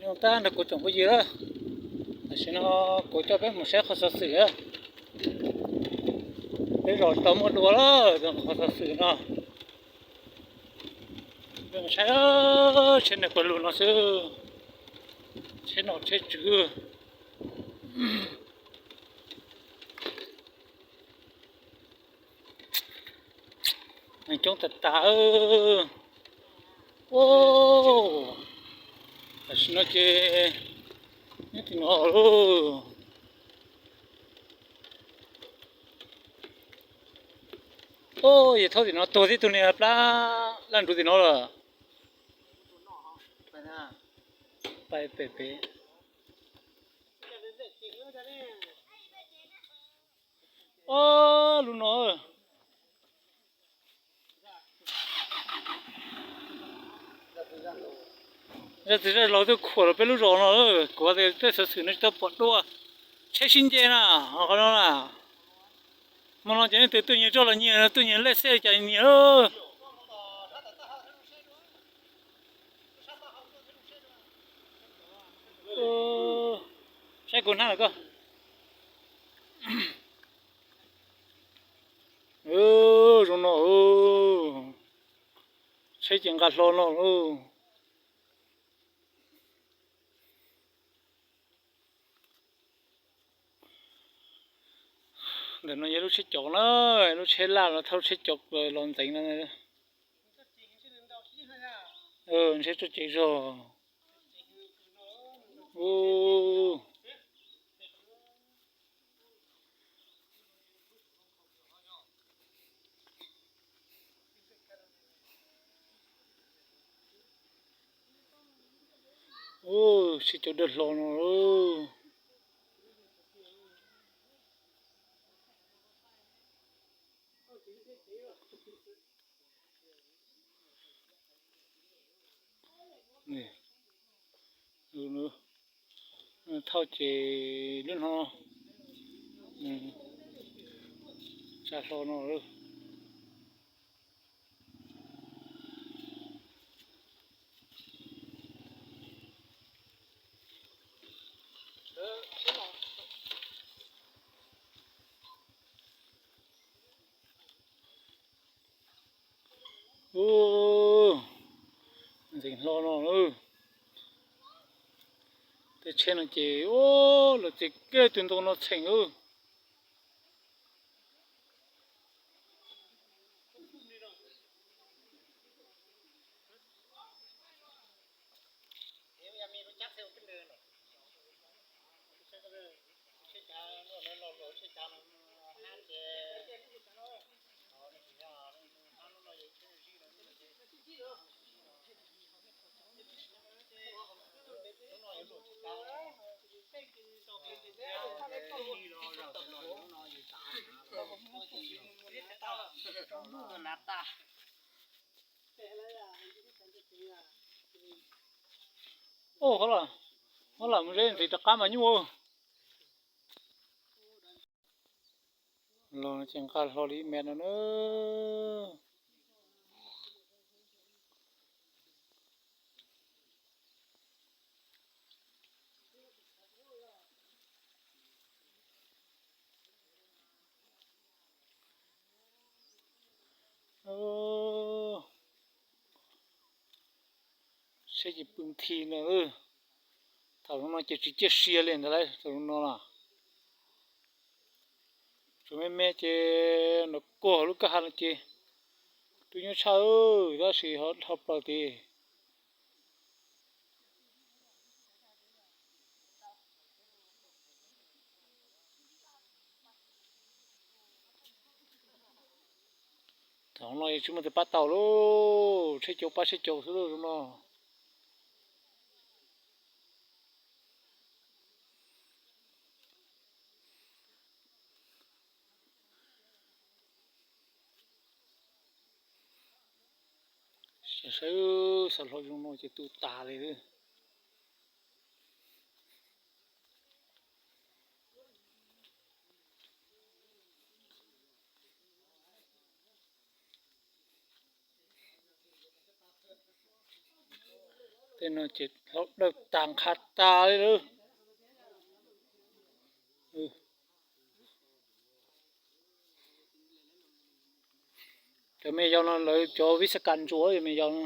Tab nrog kuv tsoom phooj ywg lawm, tam sim no kuv coj peb mus saib qhov xov xwm. Peb zos tsis tau muaj dua lawm, qhov xov xwm no. Peb mus saib, tsheb niag puag lug no xwb, tsheb nom tsheb tswv. Neeg coob tag tag. Tam sim no ces nyob tim no lauj. Yog thaub tim no tuag tib tug niag plab laj nruv tim no lawm. Pais pem pem. Ob lub no, zaj txiv zaj laug twb khuam rau peb lub zos no, kuv tias tej xov xwm no tsis tau pom dua, tsheb sib nce na, qhov no na. Hmo no ces leej twg tuaj nyiag roj los nyiag, tuaj nyiag lej xej li cas nyiag. Saib kuv hnab lawm koj. Zoo no, tsheb ces nqa hlo no lauj. Ntawm no yog lub tsheb cov na, lub tsheb laj no thauj lub tsheb cov los ntxeev no. Ntshe txoj ces zog. Ub, sib cov dawb hlo no. Thauj ces lub no tsa hlo no. Ub, ntxeev hlo no. Tej tsheb no ces ub, los txiv kiag tus ntoo no txheem ub. Ub, hov lam mus ze ntxiv rov qab mas nyuaj. Los ces nqa hlo li ib me no na. Seb ces pw nthi no. Thaum zoo no ces tsis ciaj sia li ntawd lauj, thaum zoo no na. Tsuas me me ces nram kuag lub kwj ha no ces twb nyuaj tshaj, tab sis ho dhau plaws tid. Thaum no tsis muaj tus pab tau lauj, tsheb cauv pab tsheb cauv xwb lauj no. Saib, xav hlo zoo no ces tu tas li. Ces hlau dawb tag qha tas li lawm. Cov me yau no lawv cov vib xab kas ntsuas me yau no.